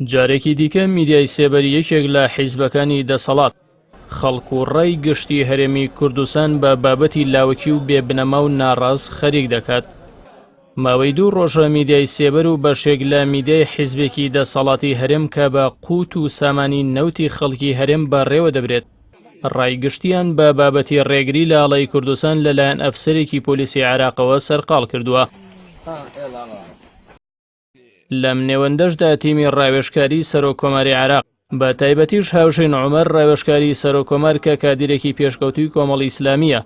جارێکی دیکە میدیای سێبەری یەکێک لە حیزبەکانی دەسەڵات، خەڵک و ڕای گشتی هەرێمی کوردستان بە بابەتی لاوەکی و بێ بنەما و ناڕاست خەریک دەکات. ماوەی دوو ڕۆژە میدیای سێبەر و بەشێک لە میدیای حیزبێکی دەسەڵاتی هەرێم کە بە قوت و سامانی نەوتی خەڵکی هەرێم بەڕێوە دەبرێت، ڕای گشتیان بە بابەتی ڕێگری لە ئاڵای کوردستان لەلایەن ئەفسەرێکی پۆلیسی عێراقەوە سەرقاڵ کردووە. لەم نێوەندەشدا تیمی ڕاوێژکاری سەرۆک کۆماری عێراق، بە تایبەتیش هاوژین عومەر ڕاوێژکاری سەرۆک کۆمار کە کادیرێکی پێشکەوتووی کۆمەڵی ئیسلامییە،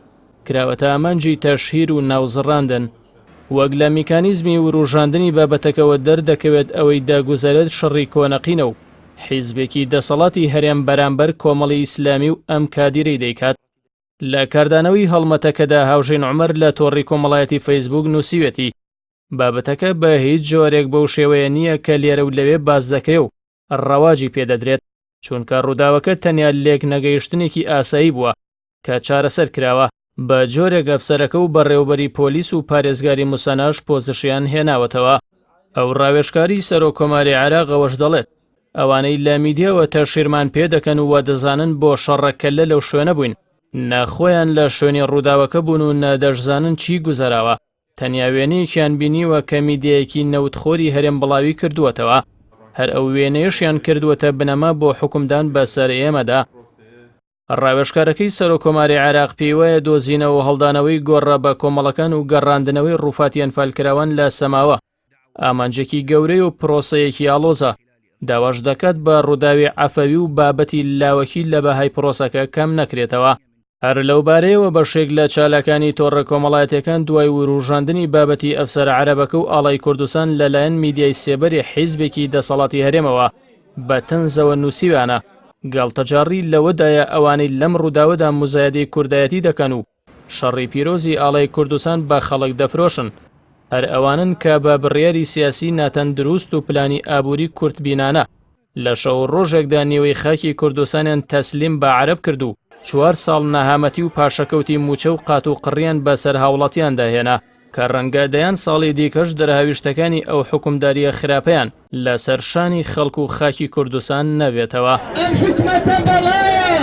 کراوەتە ئامانجی تەشهیر و ناوزڕاندن. وەک لە میکانیزمی وروژاندنی بابەتەکەوە دەردەکەوێت ئەوەی دەگوزەرێت شەڕی کۆنەقینە و حیزبێکی دەسەڵاتی هەرێم بەرامبەر کۆمەڵی ئیسلامی و ئەم کادیرەی دەیکات. لە کاردانەوەی هەڵمەتەکەدا هاوژین عومەر لە تۆڕی کۆمەڵایەتی فەیسبووک نووسیوێتی، بابەتەکە بە هیچ جۆرێک بەو شێوەیە نییە کە لێرە و لەوێ باس دەکرێ و ڕەواجی پێ دەدرێت، چونکە ڕووداوەکە تەنیا لێکنەگەیشتنێکی ئاسایی بووە کە چارەسەر کراوە. بە جۆرێک ئەفسەرەکە و بەڕێوەبەری پۆلیس و پارێزگاری موسەناش پۆزشیان هێناوەتەوە. ئەو ڕاوێژکاری سەرۆک کۆماری عێراق ئەوەش دەڵێت، ئەوانەی لە میدیاوە تەشهیرمان پێ دەکەن و وادەزانن بۆ شەڕە کەللە لەو شوێنە بووین، نە خۆیان لە شوێنی ڕووداوەکە بوون و نە دەشزانن چی گوزەراوە. تەنیا وێنەیەکیان بینیوە کە میدیایەکی نەوتخۆری هەرێم بڵاوی کردووەتەوە، هەر ئەو وێنەیەشیان کردووەتە بنەما بۆ حوکمدان بەسەر ئێمەدا. ڕاوێژکارەکەی سەرۆککۆماری عێراق پێیوایە دۆزینەوە و هەڵدانەوەی گۆڕە بە کۆمەڵەکان و گەڕاندنەوەی ڕووفاتی ئەنفالکراوان لە سەماوە ئامانجێکی گەورەیە و پرۆسەیەکی ئاڵۆزە، داواش دەکات بە ڕووداوی عەفەوی و بابەتی لاوەکی لە بەهای پرۆسەکە کەم نەکرێتەوە. هەر لەوبارەیەوە بەشێک لە چالاکانی تۆڕە کۆمەڵایەتیەکان دوای وروژاندنی بابەتی ئەفسەرە عەرەبەکە و ئاڵای کوردستان لەلایەن میدیای سێبەری حیزبێکی دەسەڵاتی هەرێمەوە بە تەنزەوە نووسیویانە، گاڵتەجاڕی لەوەدایە ئەوانەی لەم ڕووداوەدا موزایەدەی کوردایەتی دەکەن و شەڕی پیرۆزی ئاڵای کوردستان بە خەڵک دەفرۆشن هەر ئەوانەن کە بە بڕیاری سیاسی ناتەندروست و پلانی ئابووری کورتبینانە لە شەو و ڕۆژێکدا نیوەی خاکی کوردستانیان تەسلیم بە عەرەب کرد و چوار ساڵ نەهامەتی و پاشەکەوتی مووچە و قات و قڕیان بە سەر هاوڵاتیاندا هێنا کە ڕەنگە دەیان ساڵی دیکەش دەرهاویشتەکانی ئەو حوکمدارییە خراپەیان لە سەر شانی خەڵک و خاکی کوردستان نەبێتەوە. ئەم حکومەتە بەڵایە.